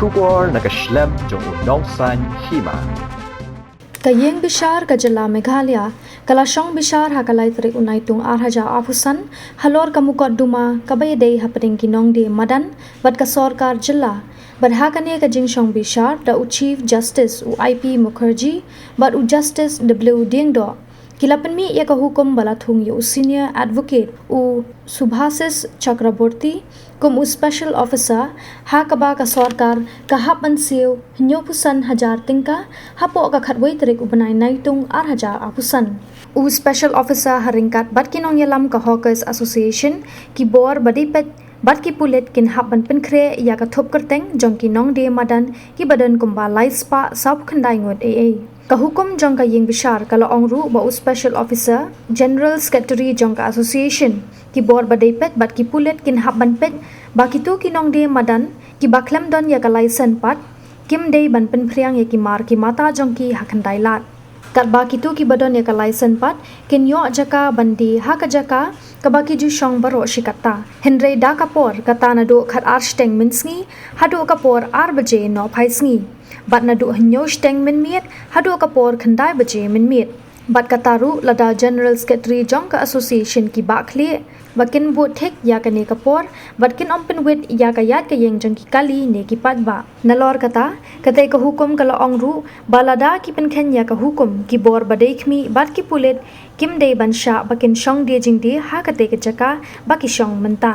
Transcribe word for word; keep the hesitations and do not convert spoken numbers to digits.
Khubor na ka shlem jong u Nongsaiñ Hima. Ka Ïing Bishar ka Jylla Meghalaya ka la shong bishar ha ka lai tarik u Naitung ar hajar arphew san halor ka mukotduma kaba ïadei hapdeng ki nongdie madan bad ka sorkar jylla. Bad ha kane ka jingshong bishar da u Chief Justice u I P Mukherjee bad u Justice W Diengdoh, ki la pynmih ïa ka hukum ba la thung ïa u Senior Advocate u Subhasis Chakraborty kum u Special Officer, ha kaba ka sorkar ka hap ban siew hynñiewphew san hajar tyngka hapoh ka khatwei tarik u bnai Naitung ar hajar arphew san. U Special Officer ha ryngkat bad ki nongïalam ka Hawkers Association, ki bor ba dei peit bad ki pulit kin hap ban pynkhreh ïa ka thup kyrteng jong ki nongdie madan kiba don kumba lai spah sawphew khyndai ngut eiei. Ka hukum jong ka Ïing Bishar ka la ong ruh ba u Special Officer, General Secretary jong ka Association, ki bor ba dei peit bad ki pulit kin hap ban peit ba kito ki nongdie madan kiba khlem don ïa ka laisen pat kim dei ban pynphriang ïa ki mar ki mata jong ki ha khyndai lad. Katba kito kiba don ïa ka laisen pat kin ïoh jaka ban die ha ka jaka kaba ki ju shong baroh shi katta. Hynrei da ka por kata naduh khat ar shiteng mynsngi haduh ka por ar baje nohphai sngi, bad naduh hynñiew shiteng mynmiet haduh ka por khyndai baje mynmiet. Bad kata ruh lada General Secretary jong ka Association ki bah khlieh ba kin bud thik ïa kane ka por bad kin ym pynwit ïa ka ïaid ka ïeng jong ki kali ne ki paidbah. Nalor kata, katei ka hukum ka la ong ruh ba lada ki pynkheiñ ïa ka hukum, ki bor ba dei khmih bad ki pulit kim dei ban shah ba kin shong die jingdie ha katei ka jaka ba ki shong mynta.